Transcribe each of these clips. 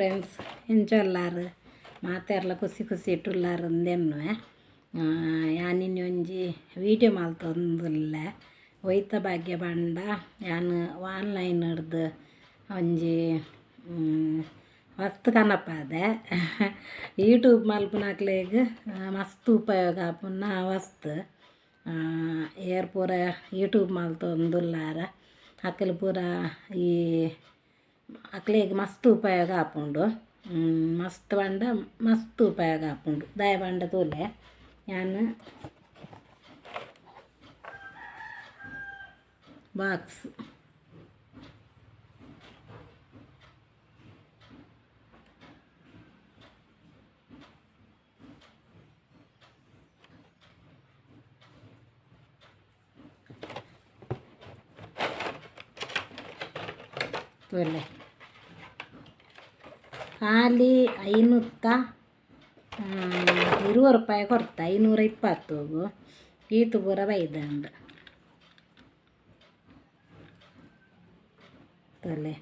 Friends, ಎಂಚೊಲ್ಲಾರು ಮಾತೆರ್ಲ ಖುಷಿ ಖುಷಿ ಇಟ್ಟುಲ್ಲಾರು ಅಂದೆನ್ನುವೆ. ಯಾನಿನ್ನಿ ಒಂಜಿ ವೀಡಿಯೋ ಮಲ್ತೊಂದುಲ್ಲೆ. ಒಯ್ತ ಭಾಗ್ಯ ಪಂಡ ಯಾನ್ ಆನ್ಲೈನ್ ಹಿಡ್ದು ಒಂಜಿ ವಸ್ತು ಕನಪಾದೆ. ಯೂಟ್ಯೂಬ್ ಮಲ್ಪುನಕ್ಲೆಗ್ ಮಸ್ತ್ ಉಪಯೋಗ ಆಪುನ ವಸ್ತು. ಏರ್ ಪೂರ ಯೂಟ್ಯೂಬ್ ಮಲ್ತೊಂದುಲ್ಲಾರ ಅಕುಲು ಪೂರ ಈ ಅಕ್ಲೆಗ್ ಮಸ್ತ್ ಉಪಯೋಗ ಆಪುಂಡು. ಮಸ್ತ್ ಪಂಡ ಮಸ್ತ್ ಉಪಯೋಗ ಆಪುಂಡು. ದಾಯೆ ಪಂಡ ತೂಲೆ, ಯಾನ್ ಬಾಕ್ಸ್ ತೂಲೆ, ಖಾಲಿ 520 ರೂಪಾಯಿ ಕೊರ್ತ, 520 ಈತು ಪೂರ ಬೈದುಂಡು ತೂಲೆ.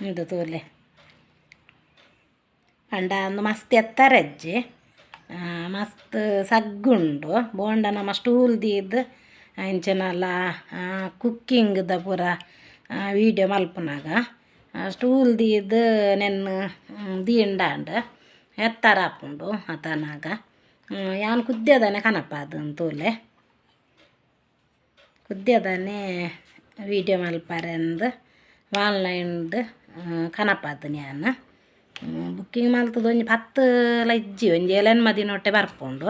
ಉಂದು ತೂಲೆ, ಪಂಡ ಉಂದು ಮಸ್ತ್ ಎತ್ತರಜ್ಜಿ, ಮಸ್ತ್ ಸಗ್ಗುಂಡು. ಬೋಂಡ ನಮ ಸ್ಟೂಲ್ ದೀದ್ ಇಂಚಿನಲ ಕುಕ್ಕಿಂಗ್ದ ಪೂರ ವೀಡಿಯೋ ಮಲ್ಪುನಗ ಸ್ಟೂಲ್ ದೀದ್ ನೆನ್ನ್ ದೀಂಡಾಂಡ್ ಎತ್ತರ ಆಪುಂಡು. ಆತನಾಗ ಯಾನ್ ಕುದ್ಯದನೆ ಕನಪಾದ್ ತೂಲೆ, ಕುದ್ಯದನೆ ವೀಡಿಯೋ ಮಲ್ಪರೆಂದ್ ಆನ್ಲೈನ್ಡ್ ಕನಪಾದ್. ಯಾನ್ ಬುಕ್ಕಿಂಗ್ ಮಲ್ತದ ಒಂಜಿ 10 ಲ ಇಜ್ಜಿ, ಒಂಜಿ ಏಳೆನ್ಮ ದಿನೊಟ್ಟೆ ಬರ್ಪುಂಡು.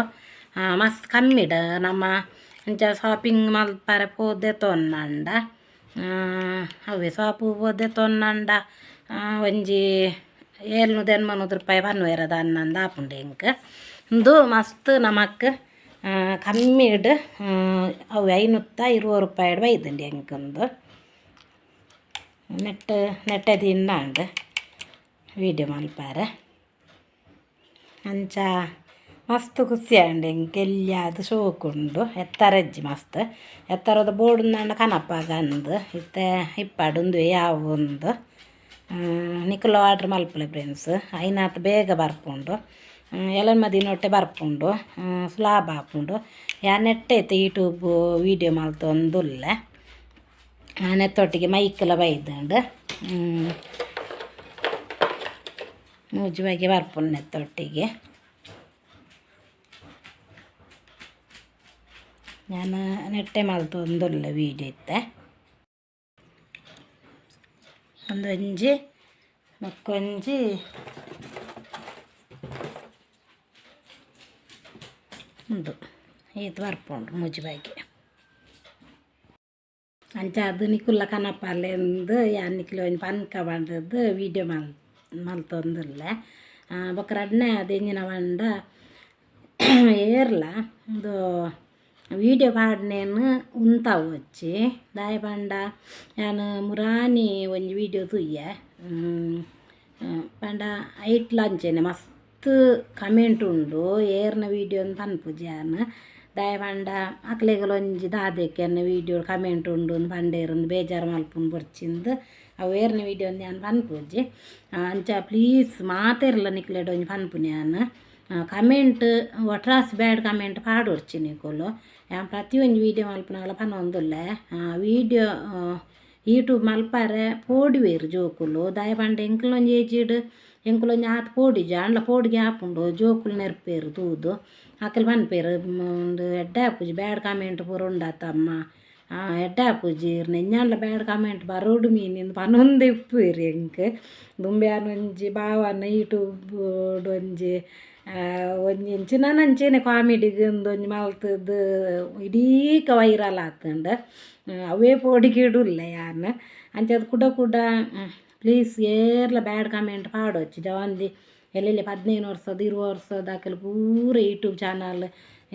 ಮಸ್ತ್ ಕಮ್ಮಿಡ್ ನಮ ಇಂಚ ಶಾಪಿಂಗ್ ಮಲ್ಪರೆ ಪೋದು ದೆತೊನ್ನಂಡ, ಅವ್ವೆ ಶಾಪು ಪೋದು ದೆತೊನ್ನಂಡ ಒಂಜಿ 780 ರೂಪಾಯಿ ಪನ್ವೆರ್ ದಾನ್ನಂದ್ ಆಪುಂಡು ಎಂಕ್. ಉಂದು ಮಸ್ತ್ ನಮಕ್ ಕಮ್ಮಿಡ್ ಅವು 520 ರೂಪಾಯಿಡ್ ಬೈದುಂಡು ಎಂಕ್. ಉಂದು ನೆಟ್ ನೆಟ್ಟೆ ತಿನ್ನಾಂಡ್ ವೀಡಿಯೋ ಮಲ್ಪರೆ. ಅಂಚ ಮಸ್ತ್ ಖುಷಿ ಆಂಡ್ ಎಂಕ್. ಎಲ್ಯಾದ್ ಶೋಕುಂಡು, ಎತ್ತರಜ್ಜಿ ಮಸ್ತ್ ಎತ್ತರದ ಬೋಡುಂದಾಂಡ ಕನಪಾಗ ಅಂದ್ ಇತ್ತೆ ಇಪ್ಪಡ್ ಉಂದುವೇ ಯಾವು ಉಂದು. ನಿಕುಲು ಆರ್ಡ್ರ್ ಮಲ್ಪುಲೆ ಫ್ರೆಂಡ್ಸ್, ಐನಾತ್ ಬೇಗ ಬರ್ಪುಂಡು, ಏಳೆನ್ಮ ದಿನೊಟ್ಟೆ ಬರ್ಪುಂಡು, ಸುಲಭ ಆಪುಂಡು. ಯಾನ್ ನೆಟ್ಟೆ ಇತ್ತೆ ಯೂಟ್ಯೂಬ್ ವೀಡಿಯೋ ಮಲ್ತೊಂದುಲ್ಲೆ. ನೆತ್ತೊಟ್ಟಿಗೆ ಮೈಕ್ಲ ಬೈದುಂಡು, ಮೂಜಿ ಬಗೆ ಬರ್ಪುಂಡು ನೆತ್ತೊಟ್ಟಿಗೆ. ಯಾನ್ ನೆಟ್ಟೆ ಮಲ್ತೊಂದುಲ್ಲೆ ವೀಡಿಯೋ ಇತ್ತೆ. ಉಂದೊಂಜಿ ಬೊಕ್ಕೊಂಜಿ ಉಂದು ಈತ್ ಬರ್ಪುಂಡು ಮೂಜಿ ಬಗೆ. ಅಂಚಾದ್ ನಿಕುಲ್ಲ ಕನಪಾಲೆಂದ್ ಯಾನ್ ನಿಕ್ಲೆ ಒಂಜಿ ಪನ್ಕ ಪಂಡ್ದ್ ವೀಡಿಯೋ ಮಲ್ತೊಂದುಲ್ಲೆ. ಬೊಕ್ಕ ರಡ್ಡನೆ ಆದ್ ಎಂಚಿನ ಪಂಡ, ಏರ್ಲ ಉಂದು ವೀಡಿಯೋ ಪಾಡ್ನೇನ್ ಉಂತಾವೊಚ್ಚಿ. ದಾಯೆ ಪಂಡ ಯಾನ್ ಮುರಾನಿ ಒಂಜಿ ವೀಡಿಯೋ ತೂಯೆ, ಪಂಡ ಐಟ್ಲ ಅಂಚೆನೆ ಮಸ್ತ್ ಕಮೆಂಟ್ ಉಂಡು. ಏರ್ನ ವೀಡಿಯೋ ಪನ್ಪುಜಿ ಯಾನ್, ದಾಯೆ ಪಂಡ ಅಕ್ಲೆಗ್ಲ ಒಂಜಿ ದಾದೆಕ್ ಎನ್ನ ವೀಡಿಯೋ ಕಮೆಂಟ್ ಉಂಡು ಅಂದ್ ಪಂಡೇರ್ ಅಂದ್ ಬೇಜಾರು ಮಲ್ಪುನು ಬೊರ್ಚಿಂದ್ ಅವು ಏರ್ನ ವೀಡಿಯೋ ಅಂದ್ ಯಾನ್ ಪನ್ಪುಜಿ. ಅಂಚ ಪ್ಲೀಸ್ ಮಾತೆರ್ಲ ನಿಕ್ಲೆಡ ಒಂಜಿ ಪನ್ಪುನಿ ಯಾನ್, ಕಮೆಂಟ್ ಒಟ್ರಾಸಿ ಬ್ಯಾಡ್ ಕಮೆಂಟ್ ಪಾಡೊಡ್ಚಿ ನಿಕುಲು. ಯಾನ್ ಪ್ರತಿಯೊಂಜಿ ವೀಡಿಯೋ ಮಲ್ಪುನಗಲ ಪನೊಂದುಲ್ಲೆ, ವೀಡಿಯೋ ಯೂಟ್ಯೂಬ್ ಮಲ್ಪರೆ ಪೋಡಿವೆರ್ ಜೋಕುಲು. ದಾಯೆ ಪಂಡ ಎಂಕಲ್ನ ಒಂಜಿ ಏಜಿಡ್ ಎಂಕುಲು ಒಂಜಿ ಆತ್ ಪೋಡಿಜ, ಆಂಡಲ ಪೋಡಿಗೆ ಆಪುಂಡು. ಜೋಕುಲು ನೆರ್ಪೆರ್ ತೂದು, ಅಕುಲು ಪನ್ಪೆರ್ ಉಂದು ಎಡ್ಡೆ ಆಪುಜಿ, ಬ್ಯಾಡ್ ಕಮೆಂಟ್ ಪೂರ ಉಂಡತ್ತಮ್ಮ, ಎಡ್ಡೆ ಆಪುಜಿ ಇರ್ನ ಎಂಚಾಂಡಲ ಬ್ಯಾಡ್ ಕಮೆಂಟ್ ಬರೋಡು ಮೀನ್ ಪನೊಂದು ಇಪ್ಪುವೆರ್ ಎಂಕ್. ದುಂಬು ಯಾನ್ ಒಂಜಿ ಬಾವನ ಯೂಟ್ಯೂಬ್ ಒಂಜಿ ಒಂಜಿ ಎಂಚಿನ ಅಂಚೆನೆ ಕಾಮಿಡಿಗ್ ಉಂದೊಂಜಿ ಮಲ್ತ್‌ದ್ ಇಡೀಕ ವೈರಲ್ ಆತುಂಡು. ಅವೇ ಪೋಡಿಗೆಡ್ ಉಲ್ಲೆ ಯಾನ್. ಅಂಚಾದ್ ಕುಡ ಕುಡ ಪ್ಲೀಸ್ ಏರ್ಲ ಬ್ಯಾಡ್ ಕಮೆಂಟ್ ಪಾಡೊಚ್ಚಿ. ಜವಾಂದಿ ಎಲ್ಲೆಲ್ಲೆ 15 ವರ್ಷದ 20 ವರ್ಷದ ಅಕುಲು ಪೂರ ಯೂಟ್ಯೂಬ್ ಚಾನಲ್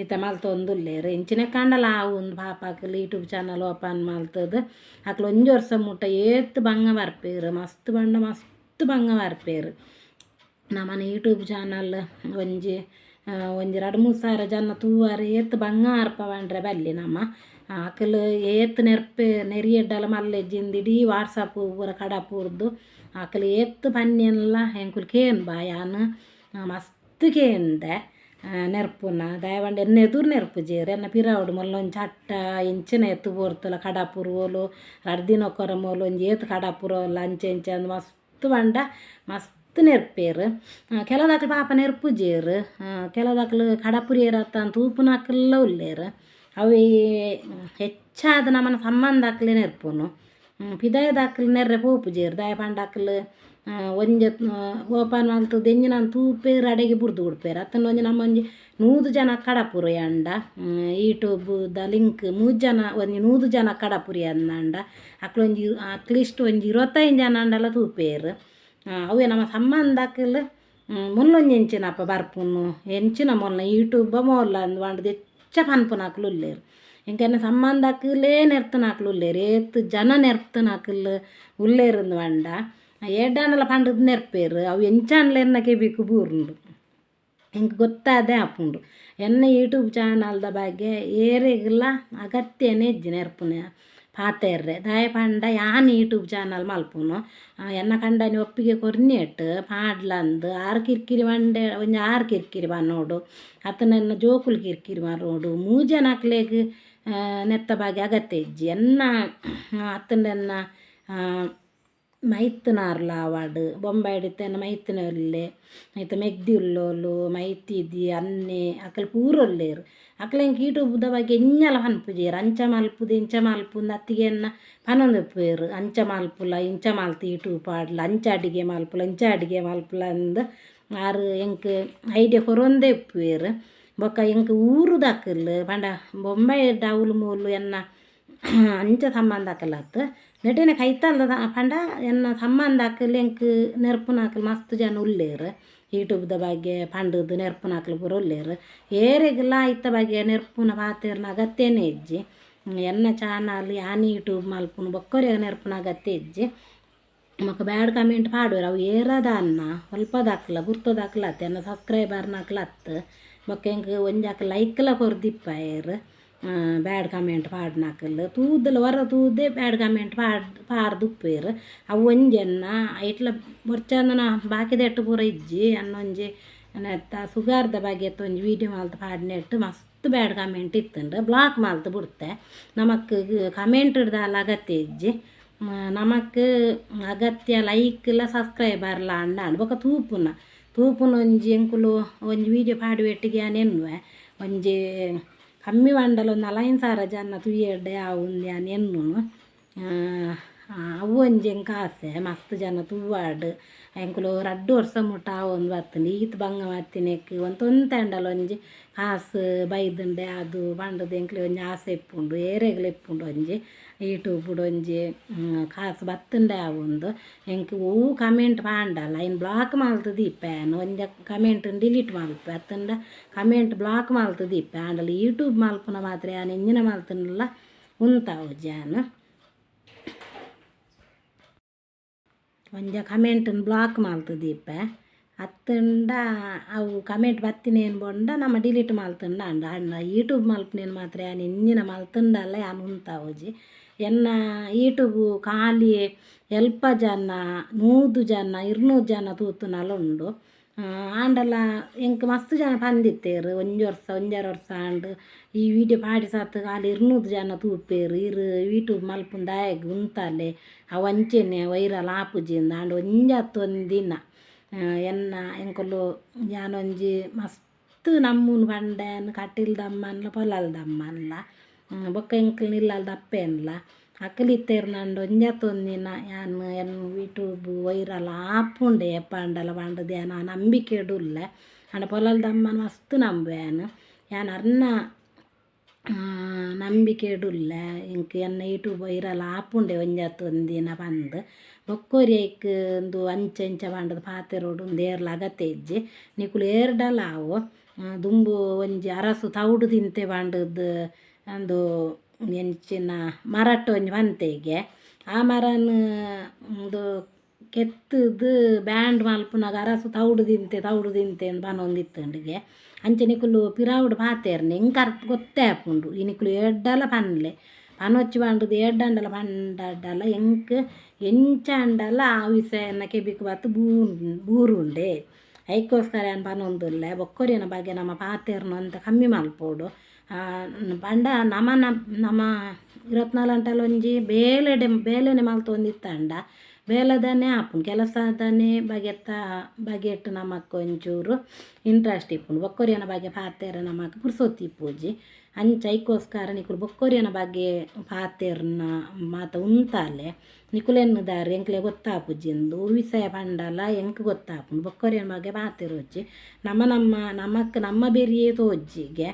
ಇತ್ತೆ ಮಲ್ತೊಂದುಲ್ಲೆರ್. ಇಂಚಿನ ಆವು ಉಂದು ಪಾಪ ಅಕುಲು ಯೂಟ್ಯೂಬ್ ಚಾನಲ್ ಓಪನ್ ಮಲ್ತ್‌ದ್ ಅಕುಲು ಒಂಜಿ ವರ್ಷ ಮುಟ್ಟ ಏತ್ ಬಂಗ ಬರ್ಪೆರ್, ಮಸ್ತ್ ಪಂಡ ಮಸ್ತ್ ಬಂಗ ಬರ್ಪೆರ್. ನಮನ ಯೂಟ್ಯೂಬ್ ಚಾನಲ್ ಒಂಜಿ ಒಂಜಿ 2-3 ಸಾವಿರ ಜನ ತೂವರೆ ಏತ್ ಬಂಗಾರಪ್ಪ ಪಂಡ್ರೆ ಬಲ್ಲಿ ನಮ್ಮ ಅಕುಲು ಏತ್ ನೆರ್ಪೆ ನೆರಿಯಡ್ಡಲ ಮಲ್ಲೆಜ್ಜಿಂದು ಇಡೀ ವಾಟ್ಸಪ್ ಪೂರ ಕಡಪುರ್ದು ಅಕುಲು ಏತ್ ಪನ್ಯನ್ಲ ಎಂಕುಲು ಕೇನ್ ಬಾ ಯಾನ್ ಮಸ್ತ್ ಕೇಂದೆ ನೆರ್ಪುನ ದಾಯೆ ಪಂಡ ಎನ್ನ ಎದುರು ನೆರ್ಪುಜೆರ್ ಎನ್ನ ಪಿರವುಡು ಮೊಲ್ಲೊಂಜಿ ಚಟ್ಟ ಎಂಚಿನ ಎತ್ತು ಪೋರ್ತುಲ ಕಡಪುರುವೋಲು ರಡ್ಡ್ ದಿನಕ್ಕೊರ ಮೂಲು ಒಂಜಿ ಏತ್ ಕಡಪುರೋಲ ಅಂಚೆ ಇಂಚ ಅಂದ್ ಮಸ್ತ್ ಪಂಡ ಮಸ್ತ್ ನೆರ್ಪೆರ್. ಕೆಲದಕ್ಲು ಪಾಪ ನೆರ್ಪುಜೆರ್, ಕೆಲದಕ್ಲು ಕಡಪುರಿಯೆರ್ ಅತ್ತ ತೂಪುನಕುಲ್ಲ ಉಲ್ಲೆರ್. ಅವು ಹೆಚ್ಚಾದ್ ನಮನ ಸಂಬಂಧಕ್ಲೆ ನೆರ್ಪುನು, ಪಿದಾಯ್ದಕ್ಲು ನೆರ್ರೆ ಪೋಪುಜೆರ್. ದಾಯೆ ಪಂಡ ಅಕ್ಲು ಒಂಜಿ ಓಪನ್ ಮಲ್ತುದು ಎಂಚಿನ ತೂಪೆರ್ ಅಡೆಗೆ ಬುಡ್ದು ಬುಡ್ಪೆರ್. ಅತ್ತಂಡ ಒಂಜಿ ನಮ್ಮ ಒಂಜಿ 100 ಜನ ಕಡಪುರಿಯಂಡ ಯೂಟ್ಯೂಬ್ದ ಲಿಂಕ್ 3 ಜನ ಒಂಜಿ 100 ಜನ ಕಡಪುರಿಯಂದಾಂಡ ಅಕ್ಲು ಒಂಜಿ ಅಟ್ಲೀಸ್ಟ್ ಒಂಜಿ 25 ಜನ ಆಂಡಲ ತೂಪೆರ್. ಅವೇ ನಮ್ಮ ಸಂಬಂಧಕ್ಲು ಮುಲ್ಲೊಂಜಿ ಎಂಚಿನಪ್ಪ ಬರ್ಪುನು ಎಂಚಿನ ಮೊಲ್ಲ ಯೂಟ್ಯೂಬ ಮೊಲ್ಲ ಅಂದ್ ಪಂಡ್ದ್ ಹೆಚ್ಚ ಪನ್ಪುನಕ್ಲು ಉಲ್ಲೆರ್. ಎಂಕೆನ್ನ ಸಂಬಂಧಕ್ಲೇ ನೆರ್ತುನಕ್ಲು ಉಲ್ಲೆರ್, ಏತ್ ಜನ ನೆರ್ತುನಕ್ಲು ಉಲ್ಲೆರ್ ಅಂದ್ ಪಂಡ ಏಡ್ಡಾಂಡಲ ಪಂಡ್ದ್ ನೆರ್ಪೆರ್. ಅವು ಎಂಚಾಂಡಲ ಎನ್ನ ಕೆಬಿಕ್ ಬೂರುಂಡು, ಎಂಕ್ ಗೊತ್ತಾದೆ ಆಪುಂಡು. ಎನ್ನ ಯೂಟ್ಯೂಬ್ ಚಾನಲ್ದ ಬಗ್ಗೆ ಏರೆಗ್ಲ ಅಗತ್ಯನೇ ಇಜ್ಜಿ ನೆರ್ಪುನ ಪಾತೆರ್ರೆ. ದಾಯೆ ಪಂಡ ಯಾನ್ ಯೂಟ್ಯೂಬ್ ಚಾನಲ್ ಮಲ್ಪುನು ಎನ್ನ ಕಂಡನಿ ಒಪ್ಪಿಗೆ ಕೊರ್ನೇಟ್ ಪಾಡ್ಲಂದು. ಆರು ಕಿರಿಕಿರಿ ಮಂಡೆ ಒಂಜಿ ಆರು ಕಿರಿಕಿರಿ ಪನೋಡು ಅತ್ತಂಡ ಎನ್ನ ಜೋಕುಲು ಕಿರಿಕಿರಿ ಮನೋಡು 3 ಜನಕ್ಲೆಗ್ ನೆತ್ತ ಬಗ್ಗೆ ಅಗತ್ಯ ಇಜ್ಜಿ. ಎನ್ನ ಅತ್ತಂಡ ಎನ್ನ ಮೈತ್ನಾರ್ಲ ಆವಡ್ ಬೊಂಬಾಯಿಡ್ ಎನ್ನ ಮೈತ್ನೆ ಉಲ್ಲೆ, ಐತ ಮೆಗ್ದಿ ಉಲ್ಲೋಲು, ಮೈತಿದಿ ಅನ್ನೆ ಅಕಲ್ ಪೂರ ಉಲ್ಲೆರ್. ಅಕ್ಲ್ ಎಂಕ್ ಯೂಟ್ಯೂಬ್ದ ಬಗ್ಗೆ ಎಂಚಲ ಪನ್ಪುಜೆರ್. ಅಂಚ ಮಲ್ಪುದು ಇಂಚ ಮಲ್ಪುಂದು ಅತ್ತಿಗೆ ಎನ್ನ ಪನೊಂದಿಪ್ಪುವೆರ್. ಅಂಚ ಮಲ್ಪುಲ ಇಂಚ ಮಲ್ತ್ ಯೂಟ್ಯೂಬ್ ಪಾಡ್ಲ, ಅಂಚ ಅಡಿಗೆ ಮಲ್ಪುಲ ಇಂಚ ಅಡಿಗೆ ಮಲ್ಪುಲ ಅಂದ್ ಆರ್ ಎಂಕ್ ಐಡಿಯಾ ಕೊರೊಂದೇ ಇಪ್ಪುವೆರ್. ಬೊಕ್ಕ ಎಂಕ್ ಊರುದಕುಲು ಪಂಡ ಬೊಂಬಾಯಿಡ್ ಅವ್ಲು ಮೂಲು ಎನ್ನ ಅಂಚ ಸಂಬಂಧ ಅಕಲತ್ ನೆಟೆನೆ ಕೈತಲ್ದ ಪಂಡ ಎನ್ನ ಸಂಬಂಧ ಅಕುಲು ಎಂಕ್ ನೆರ್ಪುನಕುಲು ಮಸ್ತ್ ಜನ ಉಲ್ಲೆರ್. ಯೂಟ್ಯೂಬ್ದ ಬಗ್ಗೆ ಪಂಡುದು ನೆರ್ಪುನಕುಲು ಪೂರ ಉಲ್ಲೆರ್. ಏರೆಗ್ಲ ಐತ ಬಗ್ಗೆ ನೆರ್ಪುನ ಪಾತೆರ್ನ ಅಗತ್ಯನೇ ಇಜ್ಜಿ. ಎನ್ನ ಚಾನಲ್ ಯಾನ್ ಯೂಟ್ಯೂಬ್ ಮಲ್ಪುನು ಬೊಕ್ಕೊರಿಯಗ್ ನೆರ್ಪುನ ಅಗತ್ಯ ಇಜ್ಜಿ. ಬೊಕ್ಕ ಬ್ಯಾಡ್ ಕಮೆಂಟ್ ಪಾಡುವೆರ್ ಅವು ಏರದ ಅನ್ನ ಒಲ್ಪದಕ್ಲ ಗುರ್ತದಕ್ಲ ಅತ್ತ್ ಎನ್ನ ಸಬ್ಸ್ಕ್ರೈಬರ್ನಕ್ಲ ಅತ್ತ್. ಬೊಕ್ಕ ಎಂಕ್ ಒಂಜಿ ಅಕ್ಲ್ ಲೈಕ್ಲ ಕೊರ್ದಿಪ್ಪಾಯೆರ್. ಬ್ಯಾಡ್ ಕಮೆಂಟ್ ಪಾಡ್ನಕುಲು ತೂದಲ ಒರ ತೂದೆ ಬ್ಯಾಡ್ ಕಮೆಂಟ್ ಪಾಡ್ದುಪ್ಪುವೆರ್. ಅವು ಒಂಜೆನ್ನ ಐಟ್ಲ ಬೊರ್ಚಂದನ ಬಾಕಿದೆಟ್ ಪೂರ ಇಜ್ಜಿ. ಅನ್ನೊಂಜಿ ನೆತ್ತ ಸುಗಾರ್ದ ಬಗೆತ ಒಂಜಿ ವೀಡಿಯೋ ಮಲ್ತ್ ಪಾಡ್ನೆಟ್ ಮಸ್ತ್ ಬ್ಯಾಡ್ ಕಮೆಂಟ್ ಇತ್ತುಂಡು, ಬ್ಲಾಕ್ ಮಲ್ತ್ ಬುಡ್ತೆ. ನಮಕ್ ಕಮೆಂಟ್ ದಾಲ ಅಗತ್ಯ ಇಜ್ಜಿ, ನಮಕ್ ಅಗತ್ಯ ಲೈಕ್ಲ ಸಬ್ಸ್ಕ್ರೈಬರ್ಲ ಅಂಡ. ಬೊಕ್ಕ ತೂಪುನ ತೂಪುನ ಒಂಜಿ ಎಂಕುಲು ಒಂಜಿ ವೀಡಿಯೋ ಪಾಡುವೆಟ್ಟಿಗೆ ಯಾನ್ ಎನ್ನುವೆ ಒಂಜಿ ಕಮ್ಮಿ ಪಂಡಲ ಒಂದು 5,000 ಜನ ತೂಯೆರ್ಡೆ ಆವು ಯಾನ್ ಎನ್ನುನು. ಅವು ಒಂಜಿ ಎಂಕ್ ಆಸೆ ಮಸ್ತ್ ಜನ ತೂವಾಡ್. ಎಂಕುಲು 2 ವರ್ಷ ಮುಟ್ಟ ಆವೊಂದು ಬತ್ತುಂಡು. ಈತ್ ಬಂಗ ಬತ್ತಿನೆಕ್ ಒಂತೊಂತೆ ಆಂಡಲ ಒಂಜಿ ಕಾಸು ಬೈದುಂಡೆ ಅದು ಪಂಡುದು ಎಂಕ್ಲೆ ಒಂಜಿ ಆಸೆ ಇಪ್ಪುಂಡು, ಏರೆಗ್ಲ ಇಪ್ಪುಂಡು. ಒಂಜಿ ಯೂಟ್ಯೂಬ್ಡ್ ಒಂಜಿ ಕಾಸು ಬತ್ತುಂಡೆ ಆವೊಂದು. ಎಂಕ್ ಒವು ಕಮೆಂಟ್ ಪಾಂಡಲ ಐನ್ ಬ್ಲಾಕ್ ಮಲ್ತ್ ದೀಪೆ ಯಾನ್. ಒಂಜಿ ಕಮೆಂಟ್ ಡಿಲೀಟ್ ಮಲ್ಪೆ ಅತ್ತಂಡ ಕಮೆಂಟ್ ಬ್ಲಾಕ್ ಮಲ್ತ್ ದೀಪೆ. ಆಂಡಲ ಯೂಟ್ಯೂಬ್ ಮಲ್ಪುನ ಮಾತ್ರ ಯಾನ್ ಎಂಚಿನ ಮಲ್ತುಂಡಲ ಉಂತಾವುಜಿ. ಯಾನ್ ಒಂಜ ಕಮೆಂಟನ್ ಬ್ಲಾಕ್ ಮಲ್ತ್ ದೀಪೆ ಅತ್ತಂಡ ಅವು ಕಮೆಂಟ್ ಬತ್ತಿನೇನು ಬೊಂಡ ನಮ್ಮ ಡಿಲೀಟ್ ಮಲ್ತುಂಡ ಅಂಡ. ಅಂಡ ಯೂಟ್ಯೂಬ್ ಮಲ್ಪುನೇನು ಮಾತ್ರ ಯಾನ್ ಎಂಚಿನ ಮಲ್ತುಂಡಲ ಯಾನ್ ಉಂತಾವುಜಿ. ಎನ್ನ ಯೂಟ್ಯೂಬ್ ಖಾಲಿ ಎಲ್ಪ ಜನ 100 ಜನ 200 ಜನ ತೂತುನಲ ಉಂಡು. ಆಂಡಲ ಎಂಕ್ ಮಸ್ತ್ ಜನ ಪಂದಿತ್ತೆರ್ ಒಂಜಿ ವರ್ಷ ಒಂಜರೆ ವರ್ಷ ಆಂಡ್ ಈ ವೀಡಿಯೋ ಪಾಡಿ ಸಾತ್ ಖಾಲಿ 200 ಜನ ತೂಪೆರ್. ಇರ್ ಯೂಟ್ಯೂಬ್ ಮಲ್ಪುನ ದಾಯೆಗ್ ಉಂತಾಲೆ ಅವು ಅಂಚೆನೆ ವೈರಲ್ ಆಪುಜಿಂದ್. ಆಂಡ ಒಂಜತ್ ಒಂಜಿ ದಿನ ಎನ್ನ ಎಂಕುಲು ಯಾನೊಂಜಿ ಮಸ್ತ್ ನಮ್ಮುನು ಪಂಡ ಯಾನ್ ಕಟೀಲ್ದಮ್ಮನ್ಲ ಪೊಲಾಲ್ದಮ್ಮನ್ಲ ಬೊಕ್ಕ ಎಂಕ್ಲ್ನ ಇಲ್ಲಲ್ದ ಅಪ್ಪೆನ್ಲ ಅಕುಲು ಇತ್ತೆರ್ನಂಡ ಒಂಜತ್ ಒಂದಿನ ಯಾನ್ ಎನ್ನ ಯೂಟ್ಯೂಬ್ ವೈರಲ್ ಆಪುಂಡೆ ಏಪಾಂಡಲ ಪಂಡುದು ಯಾನ್ ಆ ನಂಬಿಕೆಡ್ ಉಲ್ಲೆ. ಆಂಡ ಪೊಲಾಲ್ದಮ್ಮನ್ ಮಸ್ತ್ ನಂಬುವೆ ಯಾನ್. ಯಾನ್ ಅರ್ನ ನಂಬಿಕೆಡ್ ಉಲ್ಲೆ ಎಂಕ್ ಎನ್ನ ಯೂಟ್ಯೂಬ್ ವೈರಲ್ ಆಪುಂಡೆ ಒಂಜತ್ ಒಂದಿನ ಪಂದ್. ಬೊಕ್ಕೊರಿ ಐಕ್ ಉಂದು ಅಂಚ ಇಂಚ ಪಂಡುದು ಪಾತೆರೊಡು ಉಂದು ಏರ್ಲ ಅಗತ್ಯ ಇಜ್ಜಿ. ನಿಕುಲು ಏರ್ಡಲ ಆವು ದುಂಬು ಒಂಜಿ ಅರಸು ತೌಡು ತಿಂತೆ ಪಂಡುದು ಅಂದು ಎಂಚಿನ ಮರಟ್ ಒಂಜಿ ಪಂತೆಗೆ ಆ ಮರನ್ ಉಂದು ಕೆತ್ತುದು ಬ್ಯಾಂಡ್ ಮಲ್ಪುನಗ ಅರಸು ತೌಡು ತಿಂತೆ ತೌಡು ತಿಂತೆ ಅಂದ್ ಪನೊಂದಿತ್ತುಂಡುಗೆ. ಅಂಚ ನಿಕುಲು ಪಿರಾವುಡು ಪಾತೆರ್ನೆ ಎಂಕ್ ಅರ್ಥ ಗೊತ್ತೇ ಆಪುಂಡು. ಈ ನಿಕುಲು ಏಡ್ಡಲ ಪನ್ಲೆ ಪನೊಚ್ಚಿ ಪಂಡುದು ಏಡ್ಡಂಡಲ ಪಂಡಡಲ ಎಂಕ್ ಎಂಚ ಆಂಡಲ ಆ ವಿಷಯನ ಕೆಬಿಕ್ ಬತ್ತು ಬೂರುಂಡೆ. ಐಕೋಸ್ಕರ ಯಾನ್ ಪನೊಂದುಲ್ಲೆ ಬೊಕ್ಕೊರಿಯನ ಬಗ್ಗೆ ನಮ ಪಾತೆರ್ನ ಒಂತೆ ಕಮ್ಮಿ ಮಲ್ಪೊಡು. ಪಂಡ ನಮನ ನಮ 24 ಗಂಟೆಲ ಒಂಜಿ ಬೇಲೆಡೆ ಬೇಲೆನೆ ಮಲ್ತೊಂದಿತ್ತಂಡ ಬೇಲೆದನೇ ಆಪುಂಡು, ಕೆಲಸದನೇ ಬಗೆತ ಬಗೆಟ್ ನಮಕ್ ಒಂಚೂರು ಇಂಟ್ರೆಸ್ಟ್ ಇಪ್ಪುಂಡು. ಬೊಕ್ಕೊರಿಯನ ಬಗ್ಗೆ ಪಾತೆರ ನಮಕ್ ಪುರ್ಸೊತ್ತು ಇಪ್ಪುಜಿ. ಅಂಚ ಐಕೋಸ್ಕರ ನಿಕುಲು ಬೊಕ್ಕೊರಿಯನ ಬಗ್ಗೆ ಪಾತೆರ್ನ ಮಾತ ಉಂತಾಲೆ. ನಿಕುಲೆನ್ನುದಾರ್ ಎಂಕ್ಲೆ ಗೊತ್ತಾಪುಜಿಂದು ವಿಷಯ ಪಂಡಲ ಎಂಕ್ ಗೊತ್ತಾಪುಂಡು. ಬೊಕ್ಕೊರಿಯನ ಬಗ್ಗೆ ಪಾತೆರೊಚ್ಚಿ ನಮ ನಮ್ಮ ನಮಕ್ ನಮ್ಮ ಬೆರಿಯೇ ತೋಜಿಗೆ.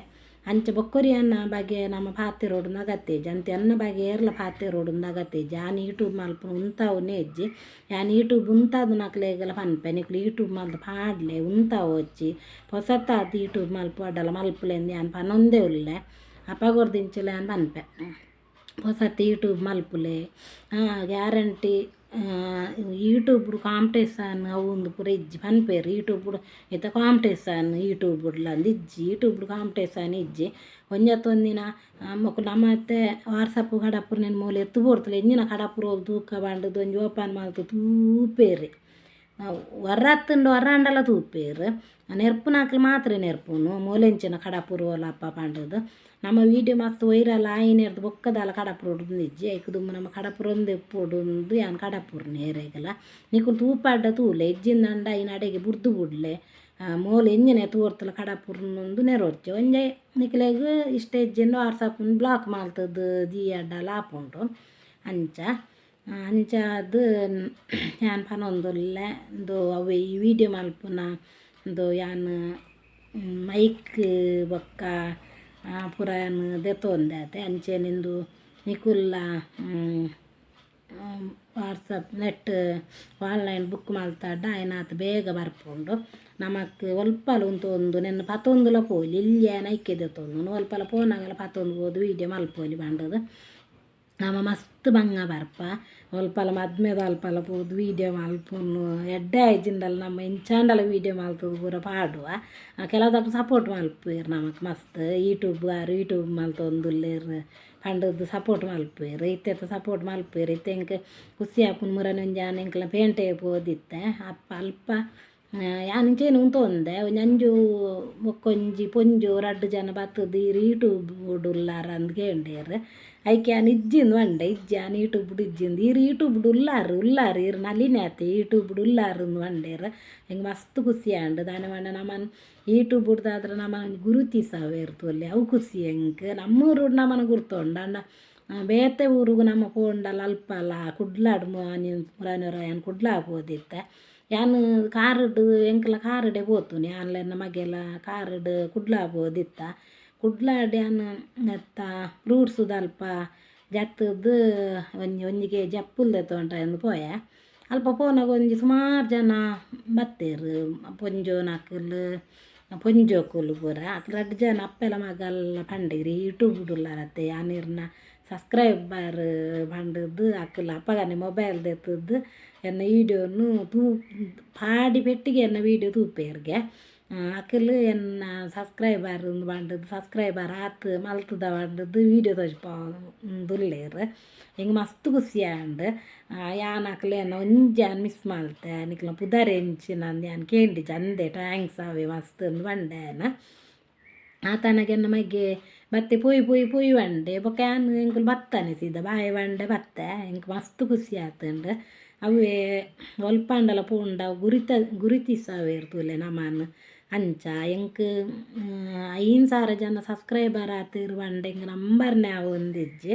ಅಂಚ ಬೊಕ್ಕೊರಿಯನ ಬಗ್ಗೆ ನಮ ಪಾತೆರೊಡು ಅಗತ್ಯ ಇಜ್ಜಿ. ಅಂಚ ಎನ್ನ ಬಗ್ಗೆ ಏರ್ಲ ಪಾತೆರೊಡು ಅಗತ್ಯ ಇಜ್ಜಿ. ಯಾನ್ ಯೂಟ್ಯೂಬ್ ಮಲ್ಪುನ ಉಂತಾವುನೇ ಇಜ್ಜಿ. ಯಾನ್ ಯೂಟ್ಯೂಬ್ ಉಂತಾದ್ ನಕ್ಲೆಗ್ಲ ಪನ್ಪೆ ನಿಕುಲು ಯೂಟ್ಯೂಬ್ ಮಲ್ತ್ ಪಾಡ್ಲೆ ಉಂತಾವೊಚ್ಚಿ, ಪೊಸತಾದ್ ಯೂಟ್ಯೂಬ್ ಮಲ್ಪಡಲ ಮಲ್ಪುಲೆಂದು ಯಾನ್ ಪನೊಂದೇ ಉಲ್ಲೆ. ಅಪಗೊರ್ದಿಂಚಿಲ ಯಾನ್ ಪನ್ಪೆ ಪೊಸತ್ ಯೂಟ್ಯೂಬ್ ಮಲ್ಪುಲೆ. ಗ್ಯಾರಂಟಿ ಯೂಟ್ಯೂಬ್ಡ್ ಕಾಂಪಿಟೇಷನ್ ಅವು ಉಂದು ಪೂರ ಇಜ್ಜಿ ಪನ್ಪೆರ್. ಯೂಟ್ಯೂಬ್ಡ್ ಇತ್ತೆ ಕಾಂಪಿಟೇಷನ್ ಯೂಟ್ಯೂಬ್ಡ್ಲ ಅಂದ್ ಇಜ್ಜಿ. ಯೂಟ್ಯೂಬ್ಡ್ ಕಾಂಪಿಟೇಷನ್ ಇಜ್ಜಿ. ಒಂಜತ್ತ ಒಂದಿನ ಮೊಕುಲು ನಮತ್ತೆ ವಾಟ್ಸಪ್ ಕಡಪುರ್ನೆನ್ ಮೂಲು ಎತ್ತು ಬೋಡ್ತಲೆ ಎಂಚಿನ ಕಡಪುರೊಲು ತೂಕ ಪಂಡುದು ಒಂಜಿ ಓಪನ್ ಮಲ್ತ್ ತೂಪೆರ್. ಒರ ಅತ್ತುಂಡ ಒರಾಂಡಲ ತೂಪೆರ್. ನೆರ್ಪುನಕ್ಲು ಮಾತ್ರ ನೆರ್ಪುನು ಮೂಲೆಂಚಿನ ಕಡಪುರುವಲಪ್ಪ ಪಂಡುದು. ನಮ್ಮ ವೀಡಿಯೋ ಮಸ್ತ್ ವೈರಲ್ ಆಯಿನೆರ್ದ್ ಬೊಕ್ಕದಾಲ ಕಡಪುರೊಡು ಇಜ್ಜಿ. ಐಕ್ ದುಂಬು ನಮ್ಮ ಕಡಪುರೊಂದು ಇಪ್ಪೊಡುಂದು ಯಾನ್ ಕಡಪುರ್ನೆ ಏರೆಗ್ಲ. ನಿಕುಲು ತೂಪಾಡ್ಡ ತೂಲೆ, ಇಜ್ಜಿಂದಂಡ ಐನ್ ಅಡೆಗೆ ಬುಡ್ದು ಬುಡ್ಲೆ. ಮೂಲು ಎಂಚಿನ ತೂವರ್ತಲ ಕಡಪುರ್ನೊಂದು ನೆರೊರ್ಚಿ. ಒಂಜೆ ನಿಕ್ಲೆಗ್ ಇಷ್ಟ ಇಜ್ಜಿಂಡ ವಾಟ್ಸಪ್ನ್ ಬ್ಲಾಕ್ ಮಲ್ತುದು ದೀಯಡಲ ಆಪುಂಡು. ಅಂಚ ಅಂಚಾದ್ ಯಾನ್ ಪನೊಂದುಲ್ಲೆ ಉಂದು ಅವ್ವೆ ಈ ವೀಡಿಯೋ ಮಲ್ಪುನ ಉಂದು ಯಾನ್ ಮೈಕ್ ಬೊಕ್ಕ ಪೂರ ಯಾನ್ ದೆತ್ತೊಂದೆ ಆತೆ. ಅಂಚೆನೆ ಉಂದು ನಿಕುಲ್ಲ ವಾಟ್ಸಪ್ ನೆಟ್ ಆನ್ಲೈನ್ ಬುಕ್ ಮಲ್ತಡ ಆಯ್ನಾತ್ ಬೇಗ ಬರ್ಪುಂಡು. ನಮಕ್ ಒಲ್ಪಲ ಉಂತೊಂದು ನೆನ್ನ ಪತೊಂದುಲ ಪೋಲಿ. ಇಲ್ಲೆ ಯಾನ್ ಐಕೆ ದೆತ್ತೊಂದು ಒಲ್ಪಲ ಪೋನಗಲ ಪತೊಂದು ಪೋದು ವೀಡಿಯೋ ಮಲ್ಪೊಲಿ ಪಂಡುದು. ನಮ ಮಸ್ತ್ ಬಂಗ ಬರ್ಪ ಒಲ್ಪಲ ಮದ್ಮೆದ ಅಲ್ಪಲ ಪೋದು ವೀಡಿಯೋ ಮಲ್ಪುನು. ಎಡ್ಡೆ ಆಯ್ಜಿಂಡಲ ನಮ್ಮ ಎಂಚಾಂಡಲ ವೀಡಿಯೋ ಮಲ್ತುದು ಪೂರ ಪಾಡುವ. ಕೆಲವುದಕ್ಲು ಸಪೋರ್ಟ್ ಮಲ್ಪುವೆರ್ ನಮಕ್ ಮಸ್ತ್. ಯೂಟ್ಯೂಬ್ ಆರ್ ಯೂಟ್ಯೂಬ್ ಮಲ್ತೊಂದುಲ್ಲೆರ್ ಪಂಡುದು ಸಪೋರ್ಟ್ ಮಲ್ಪುವೆರ್. ಇತ್ತೆತ್ತ ಸಪೋರ್ಟ್ ಮಲ್ಪುವೆರ್. ಇತ್ತೆ ಎಂಕ್ ಖುಷಿ ಆಪುಂಡು. ಮುರನಿ ಒಂಜಿ ಯಾನ್ ಎಂಕ್ಲ ಪೇಂಟೆ ಪೋದಿತ್ತೆ. ಅಪ್ಪ ಅಲ್ಪ ಯಾನ್ ಇಂಚೆನೆ ಉಂತೊಂದೆ. ಒಂಜಿ ಅಂಜು ಬೊಕ್ಕೊಂಜಿ ಪೊಂಜೊ ರಡ್ಡ್ ಜನ ಬತ್ತುದು ಈರ್ ಯೂಟ್ಯೂಬ್ ಉಲ್ಲಾರ ಅಂದ್ ಕೇಂಡೆರ್. ಐಕ್ ಯಾನ್ ಇಜ್ಜಿಂದ್ ಪಂಡೆ. ಇಜ್ಜಿ ಯಾನ್ ಯೂಟ್ಯೂಬ್ಡ್ ಇಜ್ಜಿಂದ್. ಈರ್ ಯೂಟ್ಯೂಬ್ಡ್ ಉಲ್ಲಾರ್ ಉಲ್ಲಾರ್ ಈರ್ ನಳಿನಿ ಅತ್ತೆ ಯೂಟ್ಯೂಬ್ಡ್ ಉಲ್ಲಾರ್ ಅಂದ್ ಪಂಡೆರ್. ಎಂಕ್ ಮಸ್ತ್ ಖುಷಿ ಆಂಡ್. ದಾನೆ ಪಂಡ ನಮನ್ ಯೂಟ್ಯೂಬ್ಡ್ದಾದ್ರ ನಮನ್ ಗುರುತಿಸಾವೆರ್ ತೂಲೆ ಅವು ಖುಷಿ ಎಂಕ್. ನಮ್ಮೂರುಡು ನಮನ್ ಗುರ್ತುಂಡು ಆಂಡ ಬೇತೆ ಊರುಗು ನಮ ಪೋಂಡಲ ಅಲ್ಪಲ ಕುಡ್ಲಡ್ ಮುರಾನಿ ಯಾನ್ ಕುಡ್ಲ ಪೋದಿತ್ತೆ. ಯಾನ್ ಕಾರುಡು ಎಂಕ್ಲ ಕಾರುಡೆ ಪೋತುನಿ. ಯಾನ್ಲ ಎನ್ನ ಮಗೆಲ ಕಾರುಡು ಕುಡ್ಲ ಪೋದಿತ್ತ. ಕುಡ್ಲಡ್ ಯಾನ್ ನೆತ್ತ ಫ್ರೂಟ್ಸುದಲ್ಪ ಜತ್ತುದು ಒಂಜಿ ಒಂಜಿ ಕೆ ಜಿ ಅಪ್ಪುಲ್ ದೆತ್ತೊಂಡ್ರೆ ಅಂದ್ ಪೋಯೆ. ಅಲ್ಪ ಪೋನಗ ಒಂಜಿ ಸುಮಾರು ಜನ ಬತ್ತೆರ್ ಪೊಂಜೋನಕುಲು ಪೊಂಜೋಕುಲು ಪೂರ. ಅಕ್ಲು ರಡ್ಡ್ ಜನ ಅಪ್ಪೆಲ ಮಗಲ್ಲ ಪಂಡೆರ್ ಯೂಟ್ಯೂಬ್ಡ್ ಉಲ್ಲರತ್ತೆ ಯಾನ್ ಇರ್ನ ಸಬ್ಸ್ಕ್ರೈಬರ್ ಪಂಡುದು. ಅಕುಲು ಅಪಗನೆ ಮೊಬೈಲ್ ದೆತ್ತುದು ಎನ್ನ ವೀಡಿಯೋನು ತೂ ಪಾಡಿ ಪೆಟ್ಟಿಗೆ ಎನ್ನ ವೀಡಿಯೋ ತೂಪೆರ್ಗೆ. ಅಕುಲು ಎನ್ನ ಸಬ್ಸ್ಕ್ರೈಬರ್ ಪಂಡುದು ಸಬ್ಸ್ಕ್ರೈಬರ್ ಆತ್ ಮಲ್ತುದ ಪಂಡುದು ವೀಡಿಯೋ ತೋಜಿಪಾವೊಂದುಲ್ಲೆರ್. ಎಂಕ್ ಮಸ್ತ್ ಖುಷಿ ಆಂಡ್. ಯಾನ್ ಅಕ್ಲೆನ ಒಂಜಿ ಯಾನ್ ಮಿಸ್ ಮಲ್ತೆ. ನಿಕ್ಲ್ನ ಪುದರ್ ಎಂಚಿನ ಅಂದ್ ಯಾನ್ ಕೇಂಡಿಜಿ. ಅಂದೆ thanks ಅವೆ ಮಸ್ತ್ ಅಂದ್ ಪಂಡೆ ಯಾನ್. ಆತನಗ ಎನ್ನ ಮಗೆ ಬತ್ತೆ ಪೋಯಿ ಪೋಯಿ ಪೋಯಿ ಪಂಡೆ. ಬೊಕ್ಕ ಯಾನ್ ಎಂಕುಲು ಬತ್ತನೆ ಸೀದಾ ಬಾಯ್ ಪಂಡೆ ಬತ್ತೆ. ಎಂಕ್ ಮಸ್ತ್ ಖುಷಿ ಆತುಂಡು. ಅವ್ವೇ ಒಲ್ಪಾಂಡಲ ಪೋಂಡ ಗುರುತಿಸಾವೆರ್ ತೂಲೆ ನಮನ್. ಅಂಚ ಎಂಕ್ 5000 ಜನ ಸಬ್ಸ್ಕ್ರೈಬರ್ ಆತೆರ್ ಪಂಡ ಎಂಕ್ ನಂಬರ್ನೆ ಆವೊಂದಿಜ್ಜಿ.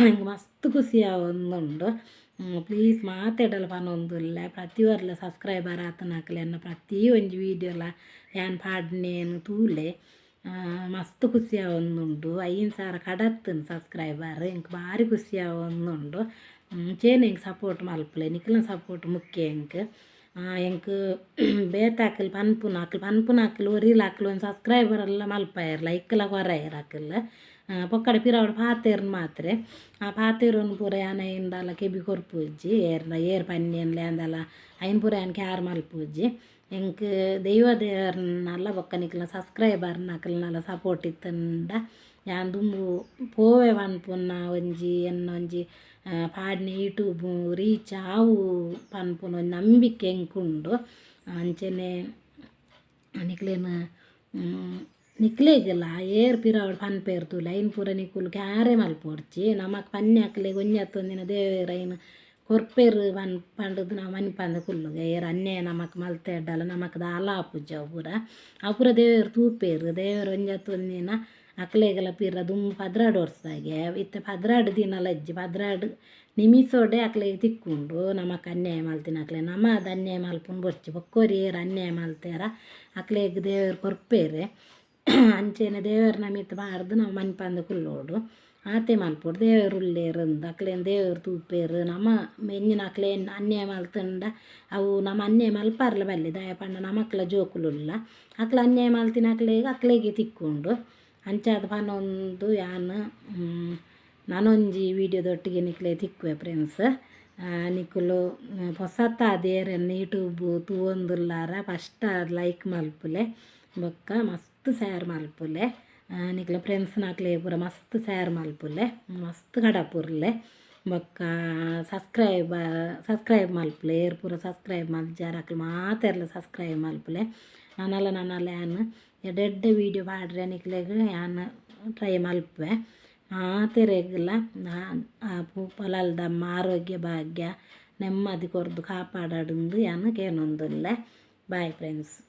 ಎಂಕ್ ಮಸ್ತ್ ಖುಷಿ ಆವೊಂದುಂಡು. ಪ್ಲೀಸ್ ಮಾತೆಡಲ ಪನೊಂದುಲ್ಲೆ ಪ್ರತಿ ಒರ್ಲ ಸಬ್ಸ್ಕ್ರೈಬರ್ ಆತನಕುಲು ಪ್ರತಿ ಒಂಜಿ ವೀಡಿಯೋಲ ಯಾನ್ ಪಾಡ್ನೇನ್ ತೂಲೆ. ಮಸ್ತ್ ಖುಷಿ ಆವೊಂದುಂಡು. 5000 ಕಡತ್ತ್ಂಡ್ ಸಬ್ಸ್ಕ್ರೈಬರ್. ಎಂಕ್ ಬಾರಿ ಖುಷಿ ಆವೊಂದುಂಡು. ಅಂಚೆನೆ ಎಂಕ್ ಸಪೋರ್ಟ್ ಮಲ್ಪುಲೆ. ನಿಕ್ಲ್ನ ಸಪೋರ್ಟ್ ಮುಖ್ಯ ಎಂಕ್. ಎಂಕ್ ಬೇತೆ ಅಕುಲು ಪನ್ಪುನ ಅಕುಲು ಪನ್ಪುನಕುಲು ಒರಿಲ ಅಕುಲು ಒಂಜಿ ಸಬ್ಸ್ಕ್ರೈಬರ್ ಎಲ್ಲ ಮಲ್ಪಾಯೆರ್, ಲೈಕ್ಲ ಕೊರಯೆರ್ ಅಕುಲು. ಪೊಕ್ಕಡೆ ಪಿರವುಡು ಪಾತೆರ್ನ್ ಮಾತ್ರೆ ಆ ಪಾತೆರೊನು ಪೂರ ಯಾನ್ ಐನ್ ದಾಲ ಕೆಬಿ ಕೊರ್ಪುಜಿ ಏರ್ನ ಏರ್ ಪನ್ಯನ್ಲೆ ಅಂದಲ ಐನ್ ಪೂರ ಯಾನ್ ಕ್ಯಾರ್ ಮಲ್ಪುಜಿ. ಎಂಕ್ ದೈವ ದೇವರ್ನಲ ಬೊಕ್ಕ ನಿಕ್ಲ್ನ ಸಬ್ಸ್ಕ್ರೈಬರ್ನಕಲ್ನಲ ಸಪೋರ್ಟ್ ಇತ್ತ್ಂಡ ಯಾನ್ ದುಂಬು ಪೋವೆ ಪನ್ಪುನ ಒಂಜಿ ಎನ್ನ ಒಂಜಿ ಪಾಡ್ನೆ ಯೂಟ್ಯೂಬ್ ರೀಚ್ ಆವು ಪನ್ಪುನ ಒಂಜಿ ನಂಬಿಕೆ ಎಂಕುಂಡು. ಅಂಚೆನೆ ನಿಕ್ಲೆನ ನಿಕ್ಲೆಗ್ಲ ಏರ್ ಪಿರವುಡು ಪನ್ಪೆರ್ ತೂಲೆ ಐನ್ ಪೂರ ನಿಕುಲು ಕ್ಯಾರೇ ಮಲ್ಪೊಡ್ಚಿ. ನಮಕ್ ಪನ್ಯಾಕ್ಲೆಗ್ ಒಂಜಿ ಅತ್ತ್ ಒಂದಿನ ದೇವೆರ್ ಐನ್ ಕೊರ್ಪೆರ್ ಪಂಡುದು ನಾವು ಮನಿಪಂದೆ ಕುಲ್ಲುಗ. ಏರ್ ಅನ್ಯಾಯ ನಮಕ್ ಮಲ್ತೆರ್ಡಲ ನಮಕ್ ದಾಲ ಆಪುಜಿ ಅವು ಪೂರ ಅವು ಪೂರ ದೇವೆರ್ ತೂಪೆರ್. ದೇವೆರ್ ಒಂಜಿ ಅತ್ತ್ ಒಂದಿನ ಅಕ್ಲೆಗ್ಲ ಪಿರ ದುಂಬು 12 ವರ್ಷಗೆ ಇತ್ತೆ 12 ದಿನಲ ಇಜ್ಜಿ 12 ನಿಮಿಷೊಡೆ ಅಕ್ಲೆಗ್ ತಿಕ್ಕುಂಡು. ನಮಕ್ ಅನ್ಯಾಯ ಮಲ್ತಿನಕ್ಲೆ ನಮ ಅದು ಅನ್ಯಾಯ ಮಲ್ಪುನು ಬೊರ್ಚಿ. ಬೊಕ್ಕೊರಿ ಏರ್ ಅನ್ಯಾಯ ಮಲ್ತೆರ ಅಕ್ಲೆಗ್ ದೇವೆರ್ ಕೊರ್ಪೆರ್. ಅಂಚೆನೆ ದೇವೆರ್ನ ಮಿತ್ತ್ ಪಾಡ್ದು ನಾವು ಮನಿಪಂದೆ ಕುಲ್ಲೊಡು. ಆತೆ ಮಲ್ಪೊಡು ದೇವೆರ್ ಉಲ್ಲೆರ್ ಅಂದ್ ಅಕ್ಲೆನ್ ದೇವೆರ್ ತೂಪೆರ್. ನಮ ಎಂಚಿನ ಅಕ್ಲೆನ್ ಅನ್ಯಾಯ ಮಲ್ತುಂಡ ಅವು ನಮ ಅನ್ಯಾಯ ಮಲ್ಪರ್ಲ ಬಲ್ಲಿ ದಾಯೆ ಪಂಡ ನಮಕ್ಲ ಜೋಕುಲುಲ್ಲ. ಅಕ್ಲು ಅನ್ಯಾಯ ಮಲ್ತಿನಕ್ಲೆಗ್ ಅಕ್ಲೆಗೆ ತಿಕ್ಕುಂಡು. ಅಂಚಾದ್ ಪನೊಂದು ಯಾನ್ ನನೊಂಜಿ ವೀಡಿಯೋದೊಟ್ಟಿಗೆ ನಿಕ್ಲೆ ತಿಕ್ಕುವೆ ಫ್ರೆಂಡ್ಸ್. ನಿಕುಲು ಪೊಸತಾದ್ ಏರೆನ್ ಯೂಟ್ಯೂಬ್ ತೂವೊಂದುಲ್ಲಾರ ಫಸ್ಟ್ ಆದ್ ಲೈಕ್ ಮಲ್ಪುಲೆ ಬೊಕ್ಕ ಮಸ್ತ್ ಶೇರ್ ಮಲ್ಪುಲೆ. ನಿಕ್ಲೆ ಫ್ರೆಂಡ್ಸ್ನಕ್ಲೆ ಪೂರ ಮಸ್ತ್ ಶೇರ್ ಮಲ್ಪುಲೆ ಮಸ್ತ್ ಕಡಪುರ್ಲೆ. ಬೊಕ್ಕ ಸಬ್ಸ್ಕ್ರೈಬ್ ಸಬ್ಸ್ಕ್ರೈಬ್ ಮಲ್ಪುಲೆ. ಏರ್ ಪೂರ ಸಬ್ಸ್ಕ್ರೈಬ್ ಮಲ್ಜಾರ್ ಅಕ್ಲು ಮಾತೆರ್ಲ ಸಬ್ಸ್ಕ್ರೈಬ್ ಮಲ್ಪುಲೆ. ನನಲ ನನಲ ಯಾನ್ ಎಡ್ಡೆ ಎಡ್ಡೆ ವೀಡಿಯೋ ಪಾಡ್ರೆ ನಿಕ್ಲೆಗ್ ಯಾನ್ ಟ್ರೈ ಮಲ್ಪುವೆ. ಮಾತೆರೆಗ್ಲ ಪೊಲಲ್ದಮ್ಮ ಆರೋಗ್ಯ ಭಾಗ್ಯ ನೆಮ್ಮದಿ ಕೊರ್ದು ಕಾಪಾಡಡುಂದು ಯಾನ್ ಕೇನೊಂದುಲ್ಲೆ. Bye friends.